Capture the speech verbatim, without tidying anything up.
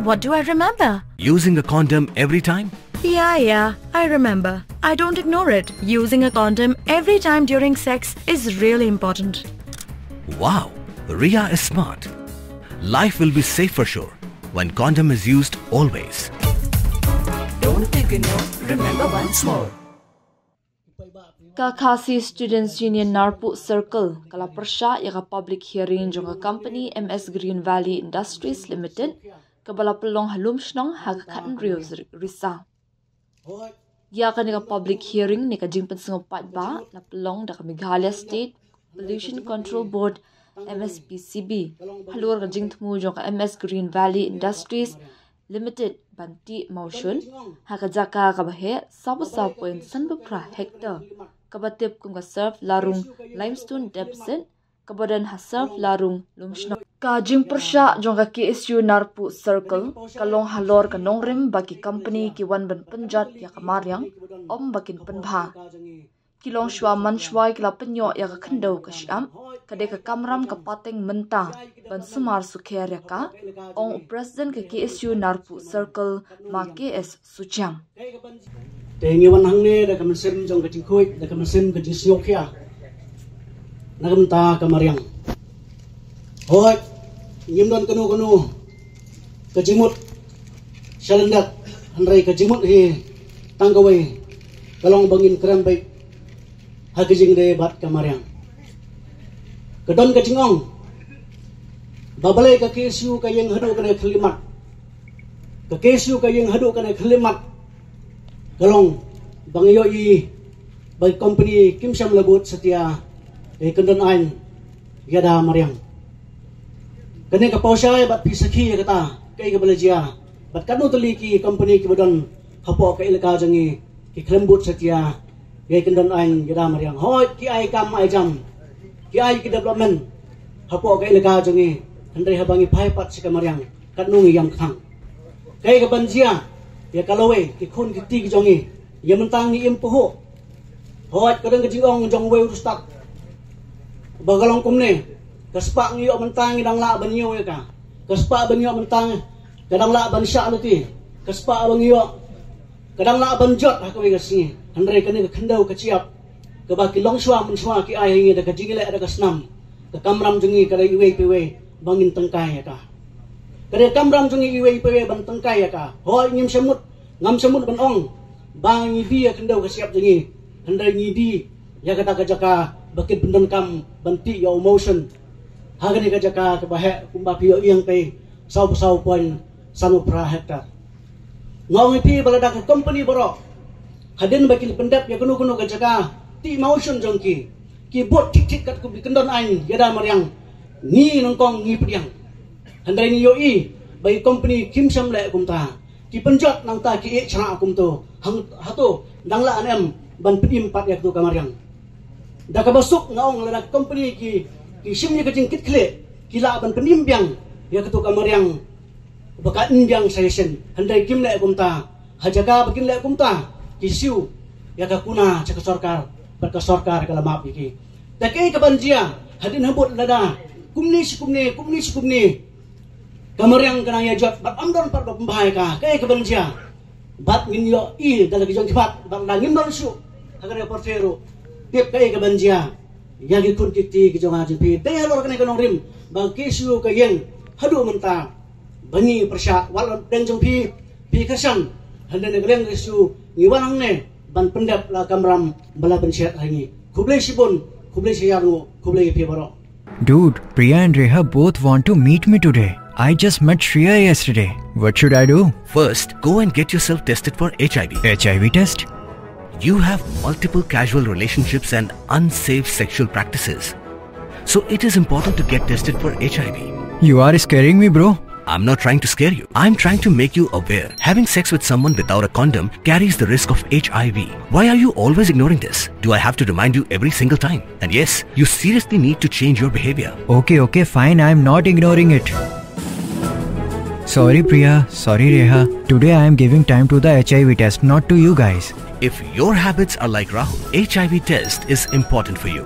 What do I remember? Using a condom every time? Yeah, yeah, I remember. I don't ignore it. Using a condom every time during sex is really important. Wow, Ria is smart. Life will be safe for sure when condom is used always. Don't ignore, remember once more. Ka Khasi Students Union Narpuh Circle ka la pyrshah ïa ka public hearing jong ka company M S Green Valley Industries Limited kaba la pynlong ha Lumshnong ha ka khathynriew Risa. Ïa kane ka public hearing ne ka jingpynsngewbha la pynlong da ka Meghalaya State Pollution Control Board, M S P C B, halor ka jingthmu jong ka M S Green Valley Industries Limited ban tih mawshun ha ka jaka kaba heh saw phew saw point san phew phra hektar kaba tip kum ka Surf Larung Limestone Deposit kaba don ha Surf Larung, Lumshnong. Ka jingpyrshah jong ka K S U Narpuh Circle ka long halor ka nongrim ba ki company ki wan ban pynjot ïa ka mariang, ym ba kin pynbha. Ki longshuwa manshuwa ki la pynïoh ïa ka khyndew ka shyiap, ka dei ka kamram ka pateng mynta ban sumar sukher ïa ka, ong u President ka K S U Narpuh Circle, Ma K S Suchiang. Te ngi wan hangne da ka mynsiem jong ka jingkhuid, da ka mynsiem ka jingsngewkhia na ka bynta ka mariang. Hooid, ngim don kano kano ka jingmut shalyndet, hynrei ka jingmut hi tang kawei, ka long ba ngin kren beit ha ka jingdei bad ka mariang. Ka don ka jingong ba balei ka K S U ka ïeng haduh kane ka khyllipmat. Ka K S U ka ïeng haduh kane ka khyllipmat ka long ba ngi ïohi ba ki company kim shym la bud satia ïa ka kyndon aiñ ïada mariang. Kane ka pawshai bad phi sakhi ïa kata, kaei kaba la jia bad katno tylli ki company kiba don hapoh ka elaka jong ngi ki khlem bud satia ïa ka kyndon aiñ ïada mariang. Hooid, ki ai kam ai jam, ki ai ki development hapoh ka elaka jong ngi, hynrei haba ngi phai pat sha ka mariang, katno ngi ïam kthang. Kaei kaban jia ïa ka lawei, ki khun ki kti ki jong ngi, ïa mynta ngi im pahuh. Hooid, ka don ka jingong jong uwei u riewstad ba ka long kumne: ka spah ngi ïoh mynta ngi dang lah ban ñiew ïa ka. Ka spah ba ngi ïoh mynta ka dang lah ban shah luti. Ka spah ba ngi ïoh ka dang lah ban jot ha kawei ka sngi. Hynrei kane ka khyndew ka shyiap kaba ki longshuwa manshuwa ki ai ha ngi da ka jingïaleh da ka snam, ka kamram jong ngi ka dei iwei pa iwei ba ngin tyngkai ïa ka. Ka dei ka kamram jong ngi iwei pa iwei ban tyngkai ïa ka. Hooid, ngim shym mut, ngam shym mut ban ong ba ngi die ïa ka khyndew ka shyiap jong ngi, hynrei ngi die ïa kata ka jaka ba kin pyndonkam ban tih ïa u mawshun ha kane ka jaka kaba heh kumba phi ïohi, ïeng pei, saw phew saw point san phew phra hektar. Nga ong ïa phi ba lada ka company baroh, hadien ba ki la pyndep ïa kano kano ka jaka tih mawshun jong ki, ki bud thik thik katkum ki kyndon aiñ ïada mariang, ngi nyngkong ngi pdiang. Hynrei ngi ïohi ba ki company kim shym leh kumta, ki pynjot nangta ki ïeh sha kumto. Hang hato dang lah ne em ban pynim pat ïa kato ka mariang? Da kaba suk nga ong, lada ka company ki, ki shim ïa ka jingkitkhlieh, ki lah ban pynim biang ïa kato ka mariang ba ka im biang sha shisien. Hynrei kim leh kumta. Ha jaka ba kin leh kumta, ki siew ïa ka kuna sha ka sorkar bad ka sorkar ka la map ïa ki. Te kaei kaban jia hadien habud lada kumne shi kumne, kumne shi kumne ka mariang ka nang ïa jot bad ym don pat ba pynbha ïa ka? Kaei kaban jia? Bad ngin ïohi da la ki jong ki bad, bad la ngim don shuh ha kane ka pyrthei ruh. Tip kaei kaban jia ïa ki khun ki kti ki jong nga jong phi. Dei halor kane ka nongrim ba ka K S U ka ïeng haduh mynta ba ngi pyrshah, wat la pdeng jong phi, phi kyrshan. Hynrei na ka liang ka K S U ngi wan hangne ban pyndep la kamram ba la pynshet ha ngi. Khublei shibun, khublei shihajar nguh, khublei ïa phi baroh. Dude, Priya and Reha both want to meet me today. I just met Shreya yesterday. What should I do? First, go and get yourself tested for H I V. H I V test? You have multiple casual relationships and unsafe sexual practices. So it is important to get tested for H I V. You are scaring me, bro. I'm not trying to scare you. I'm trying to make you aware. Having sex with someone without a condom carries the risk of H I V. Why are you always ignoring this? Do I have to remind you every single time? And yes, you seriously need to change your behavior. Okay, okay, fine. I'm not ignoring it. Sorry, Priya. Sorry, Reha. Today I am giving time to the H I V test, not to you guys. If your habits are like Rahul, H I V test is important for you.